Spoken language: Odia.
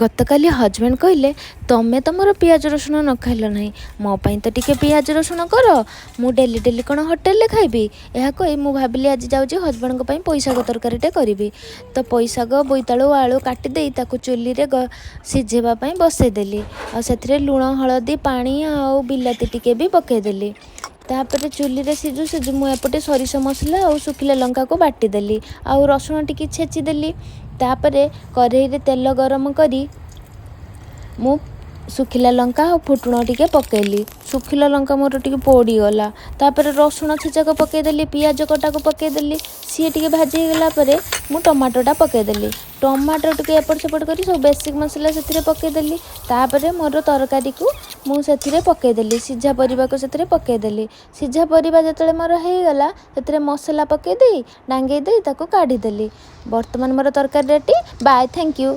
ଗତକାଲି ହଜବେଣ୍ଡ କହିଲେ, ତମେ ତମର ପିଆଜ ରସୁଣ ନ ଖାଇଲ ନାହିଁ, ମୋ ପାଇଁ ତ ଟିକେ ପିଆଜ ରସୁଣ କର। ମୁଁ ଡେଲି ଡେଲି କ'ଣ ହୋଟେଲରେ ଖାଇବି? ଏହା କହି ମୁଁ ଭାବିଲି, ଆଜି ଯାଉଛି ହଜବେଣ୍ଡଙ୍କ ପାଇଁ ପୋଇଶାଗ ତରକାରୀଟେ କରିବି। ତ ପୋଇଶାଗ, ବୋଇତାଳୁ, ଆଳୁ କାଟିଦେଇ ତାକୁ ଚୁଲିରେ ସିଝେଇବା ପାଇଁ ବସେଇଦେଲି ଆଉ ସେଥିରେ ଲୁଣ, ହଳଦୀ, ପାଣି ଆଉ ବିଲାତି ଟିକେ ବି ପକେଇଦେଲି। ତାପରେ ଚୁଲିରେ ସିଝୁ ସିଝୁ ମୁଁ ଏପଟେ ସୋରିଷ ମସଲା ଆଉ ଶୁଖିଲା ଲଙ୍କାକୁ ବାଟିଦେଲି ଆଉ ରସୁଣ ଟିକେ ଛେଚିଦେଲି। ତାପରେ କରେଇରେ ତେଲ ଗରମ କରି ମୁଁ ଶୁଖିଲା ଲଙ୍କା ଆଉ ଫୁଟଣ ଟିକେ ପକେଇଲି। ଶୁଖିଲା ଲଙ୍କା ମୋର ଟିକେ ପୋଡ଼ିଗଲା। ତାପରେ ରସୁଣ ଛେଚାକୁ ପକେଇଦେଲି, ପିଆଜ କଟାକୁ ପକେଇଦେଲି। ସିଏ ଟିକେ ଭାଜି ହେଇଗଲା ପରେ ମୁଁ ଟମାଟୋଟା ପକେଇଦେଲି। ଟମାଟୋ ଟିକେ ଏପଟ ସେପଟ କରି ସବୁ ବେସିକ୍ ମସଲା ସେଥିରେ ପକେଇଦେଲି। ତାପରେ ମୋର ତରକାରୀକୁ ମୁଁ ସେଥିରେ ପକେଇଦେଲି, ସିଝା ପରିବାକୁ ସେଥିରେ ପକେଇଦେଲି। ସିଝା ପରିବା ଯେତେବେଳେ ମୋର ହେଇଗଲା, ସେଥିରେ ମସଲା ପକେଇ ଦେଇ, ଡାଙ୍ଗେଇ ଦେଇ ତାକୁ କାଢ଼ିଦେଲି। ବର୍ତ୍ତମାନ ମୋର ତରକାରୀ ରେଡ଼ି। Bye, thank you.